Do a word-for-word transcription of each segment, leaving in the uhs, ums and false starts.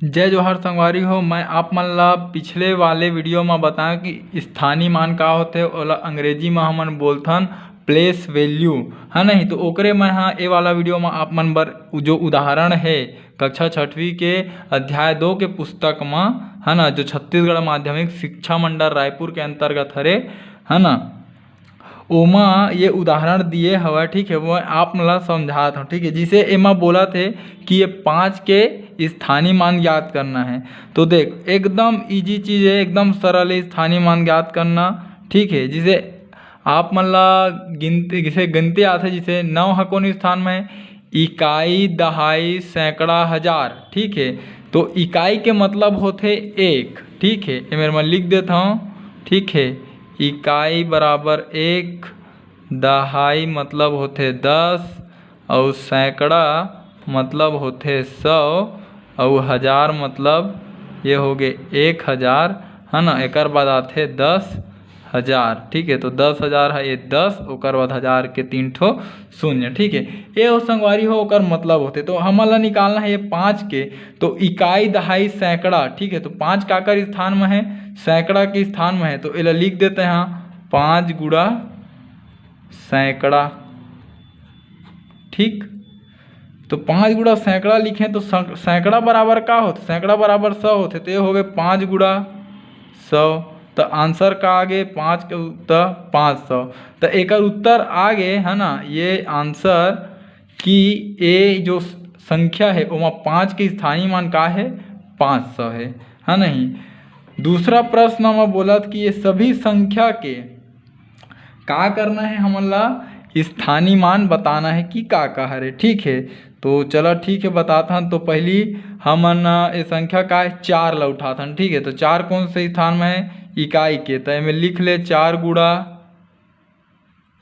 जय जोहार संगवारी हो, मैं आप मन ला पिछले वाले वीडियो म बताएं कि स्थानीय मान का होथे, ओला अंग्रेजी म हमन बोलथन प्लेस वैल्यू, है नहीं? तो ओकरे मैं हा ए वाला वीडियो म आप मन बर उ-, जो उदाहरण है कक्षा छठवीं के अध्याय दो के पुस्तक म, है ना, जो छत्तीसगढ़ माध्यमिक शिक्षा मंडल रायपुर के अंतर्गत हरे, है ना, ओमा ये उदाहरण दिए हवय, ठीक है, वो आप मन ला समझात हूँ, ठीक है। जिसे एमा बोलत हे कि ये पाँच के स्थानीय मान ज्ञात करना है। तो देख, एकदम ईजी चीज़ है, एकदम सरल है स्थानीय मान ज्ञात करना, ठीक है। जिसे आप मन ला गिनती, जिसे गिनती आथे, जिसे नौ ह कोन स्थान में है? इकाई, दहाई, सैकड़ा, हजार, ठीक है। तो इकाई के मतलब होथे एक, ठीक है, ये मेरे मैं लिख देता हूँ, ठीक है। इकाई बराबर एक, दहाई मतलब होथे दस, अउ सैकड़ा मतलब होथे सौ, अउ हजार मतलब ये हो गे एक हजार, है ना। एकर बाद आथे दस हजार, ठीक है। तो दस हजार है ये दस, ओकर बाद हजार के तीन ठो शून्य, ठीक है। ये हो संगवारी हो, ओकर मतलब होथे। तो हमन ला निकालना है ये पाँच के, तो इकाई, दहाई, सैकड़ा, ठीक है। तो पाँच काकर स्थान में है? सैकड़ा के स्थान में है। तो एला लिख देते हैं, पाँच गुड़ा सैकड़ा, ठीक। तो पाँच गुड़ा सैकड़ा लिखे तो सैक-, सैकड़ा बराबर का होथे? सैकड़ा बराबर सौ होथे, तो ये हो गए पाँच गुड़ा सौ। तो आंसर का आगे पाँच के उत्तर पाँच सौ। तो एकर उत्तर आगे, है ना, ये आंसर कि ये जो संख्या है ओमा पाँच के स्थानीय मान का है? पाँच सौ है, है नहीं? दूसरा प्रश्न म बोलत कि ये सभी संख्या के का करना है, हमन ला स्थानीय मान बताना है कि का का हरे, ठीक है। तो चला, ठीक है, बताथन। तो पहली हमन ये संख्या का है, चार ला उठाथन, ठीक है। तो चार कौन से स्थान में है? इकाई के। तो एमे लिख ले, चार गुड़ा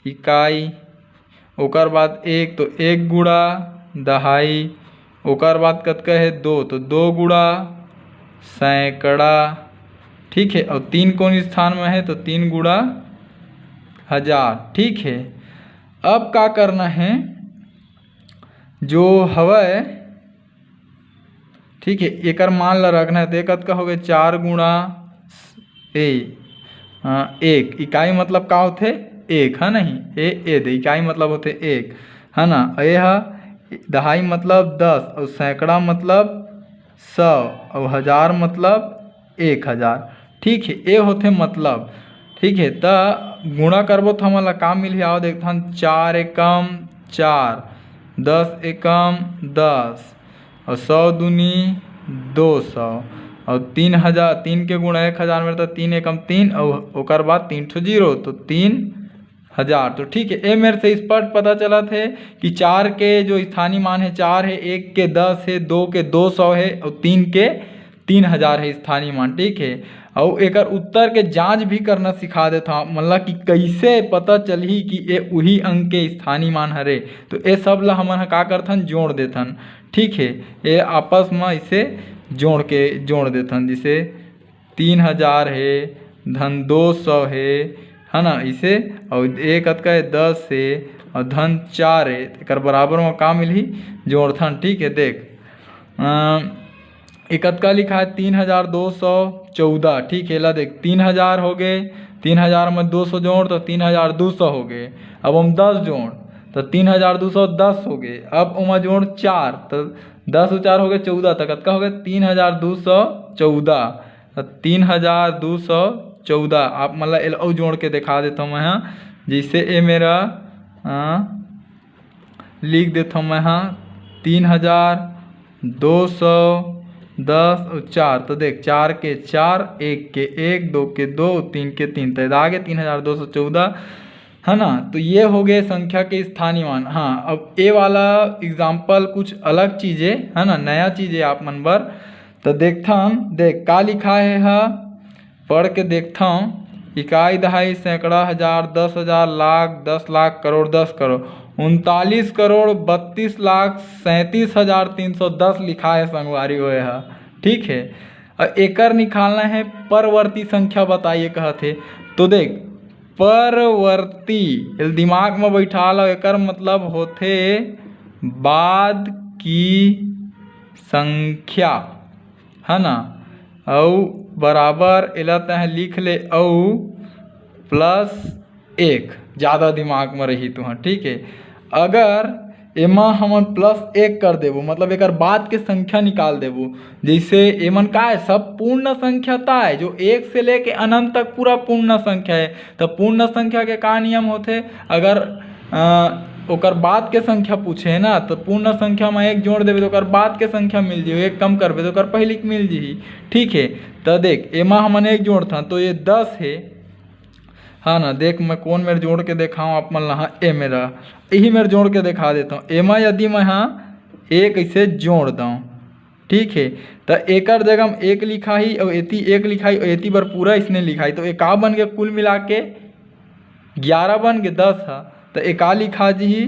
इकाई, ओकर बाद एक, तो एक गुड़ा दहाई, ओकर बाद कतका है? दो, तो दो गुड़ा सैकड़ा, ठीक है। और तीन कौन स्थान में है? तो तीन गुड़ा हजार, ठीक है। अब का करना है, जो हवय, ठीक है, एकर मान ला रखना है, तो ये कतका हो गए? चार गुणा ए, अ, एक। इकाई मतलब का होथे? एक, है नहीं? ए, ए दे, इकाई मतलब होथे एक, है ना? ए ह दहाई मतलब दस, और सैकड़ा मतलब सौ, और हजार मतलब एक हजार, ठीक है। ए होथे मतलब, ठीक है। त गुणा करबो तो हमन ला का मिलही? आओ देखथन, चार एकम चार, दस एकम दस, और सौ दूनी दो सौ, और तीन हजार, तीन के गुणा एक हजार में रहता, तीन एकम तीन, और ओकर बाद तीन ठो जीरो, तो तीन हजार। तो ठीक है, ए मेरे से स्पष्ट पता चलत है कि चार के जो स्थानीय मान है, चार है, एक के दस है, दो के दो सौ है, और तीन के तीन हजार है स्थानीय मान, ठीक है। अउ एकर उत्तर के जांच भी करना सिखा देथव आप मन ला कि कइसे पता चलही कि ए उही अंक के स्थानीय मान हरे। तो ए सब ला हमन ह का करथन, जोड़ देथन, ठीक है। ए आपस म इसे जोड़ के, जोड़ देथन, जैसे तीन हजार हे, धन दो सौ हे, है ना, इसे, और ए कतका हे, दस हे, और धन चार हे, एकर बराबर म का मिलही, जोड़थन, ठीक है। देख, अ, ए कतका लिखा है, तीन हजार दो सौ चौदह, ठीक है। ला देख, तीन हजार हो गए, तीन हजार में दो सौ जोड़ तो तीन हजार दो सौ हो गए। अब हम दस जोड़ तो तीन हजार दो सौ दस हो गए। अब ओमा जोड़ चार, तो दस और चार हो गए चौदह, तो कतका हो गए, तीन हजार दो सौ चौदह। तो तीन हजार दो सौ चौदह, आप मन ला एला अउ जोड़ के दिखा देता हूँ मैं, हाँ। जैसे ए मेरा, हाँ, लिख देता हूँ मैं, हाँ, तीन हजार दो सौ दस और चार। तो देख, चार के चार, एक के एक, दो के दो, तीन के तीन, तो आ गए तीन हजार दो सौ चौदह, है ना। तो ये हो गए संख्या के स्थानीय मान। हाँ, अब ए वाला एग्जाम्पल कुछ अलग चीज़ है, है ना, नया चीज़ है आप मन बर। तो देखथन, देख का लिखा है, हा, पढ़ के देखथन। इकाई, दहाई, सैकड़ा, हजार, दस हजार, लाख, दस लाख, करोड़, दस करोड़, उनतालीस करोड़ बत्तीस लाख सैंतीस हजार तीन सौ दस लिखा है संगवारी होए हा, ठीक है। और एकर निकालना है परवर्ती संख्या बताइए कहत हे। तो देख, परवर्ती, एल दिमाग में बैठा लो, एकर मतलब होथे बाद की संख्या। है ना, अउ बराबर एला तैं लिख ले अउ प्लस एक, ज़्यादा दिमाग में रही तुहर, ठीक है। अगर एमा हमन प्लस एक कर देबो, मतलब एकर बाद के संख्या निकाल देबो, जैसे एमन का है, सब पूर्ण संख्या ता है, जो एक से लेके अनंत तक पूरा पूर्ण संख्या है। तो पूर्ण संख्या के का नियम होथे? अगर अ, ओकर बाद के संख्या पूछे ना, तो पूर्ण संख्या में एक जोड़ देबे तो ओकर बाद के संख्या मिल जही, एक कम करबे तो ओकर पहली के मिल जही, ठीक है। तो देख, एमा हमन एक जोड़थन तो ये दस है, हाँ ना। देख, मैं कोन मेर जोड़ के देखाऊँ आप मन ला, हाँ, ए मेरा, यही मेर जोड़ के देखा देता हूँ। एमा यदि मैं हाँ एक ऐसे जोड़ दूँ, ठीक है, तो एकर जगह में एक लिखाही और एती एक लिखाही और एती बर पूरा इसने लिखाही, तो ये का बन गया? कुल मिला के ग्यारह बन के दस है, तो ये का लिखा जही?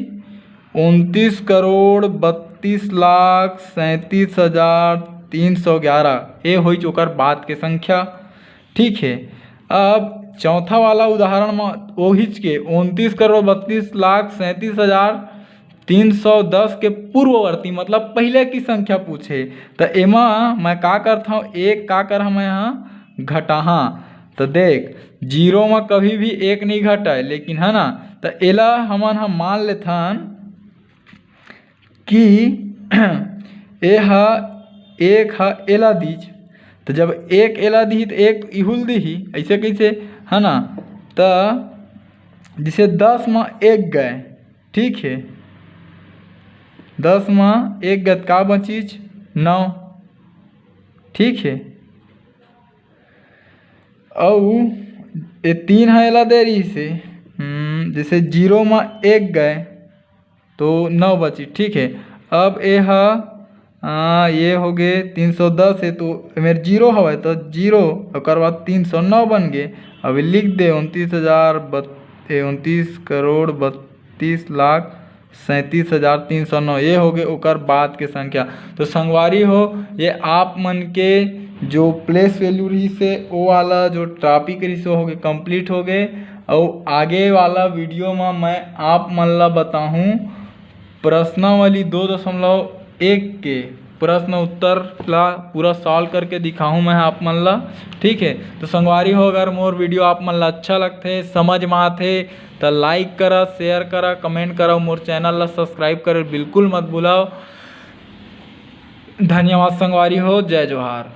उनतीस करोड़ बत्तीस लाख सैंतीस हजार तीन सौ ग्यारह, ये होइच ओकर बाद के संख्या, ठीक है। अब चौथा वाला उदाहरण में वहीच के उनतीस करोड़ बत्तीस लाख सैंतीस हजार तीन सौ दस के पूर्ववर्ती, मतलब पहले की संख्या पूछे, तो एमा मैं का करथौं, एक का करहा मैं यहाँ घटाहा, तो देख, जीरो में कभी भी एक नहीं घटाए, लेकिन है ना, तो एला हमन ह मान लेथन कि ए हा एक हा एला दीच, तो जब एक एला दीही तो एक इहुल दीही, ऐसे कैसे, है ना? तो जैसे दस में एक गए, ठीक है, दस में एक गए तो का बचिच? नौ, ठीक है। अउ ये तीन है एला दे रही से, हम्म, जैसे जीरो में एक गए तो नौ बची, ठीक है। अब ये हा, आ, ये हो गए तीन सौ दस है तो मेरे जीरो हवे तो जीरो, ओकर बाद तीन सौ नौ बन गए। अब लिख दे उनतीस हजार बत-, ए, उनतीस करोड़ बत्तीस लाख सैंतीस हजार तीन सौ नौ, ये हो गए ओकर बाद के संख्या। तो संगवारी हो, ये आप मन के जो प्लेस वैल्यू रही से, वो वाला जो टॉपिक रही से, हो गए, कंप्लीट हो गए। और आगे वाला वीडियो में मैं आप मन ला बताहूँ प्रश्नावली दो दशमलव एक के प्रश्न उत्तर ला पूरा सॉल्व करके दिखाहूँ मैं आप मन ला, ठीक है। तो संगवारी हो, अगर मोर वीडियो आप मन ला अच्छा लगथे, समझ में आथे, तो लाइक करा, शेयर करा, कमेंट करा, मोर चैनल ला सब्सक्राइब करे बिल्कुल मत भूलाओ। धन्यवाद संगवारी हो, जय जोहार।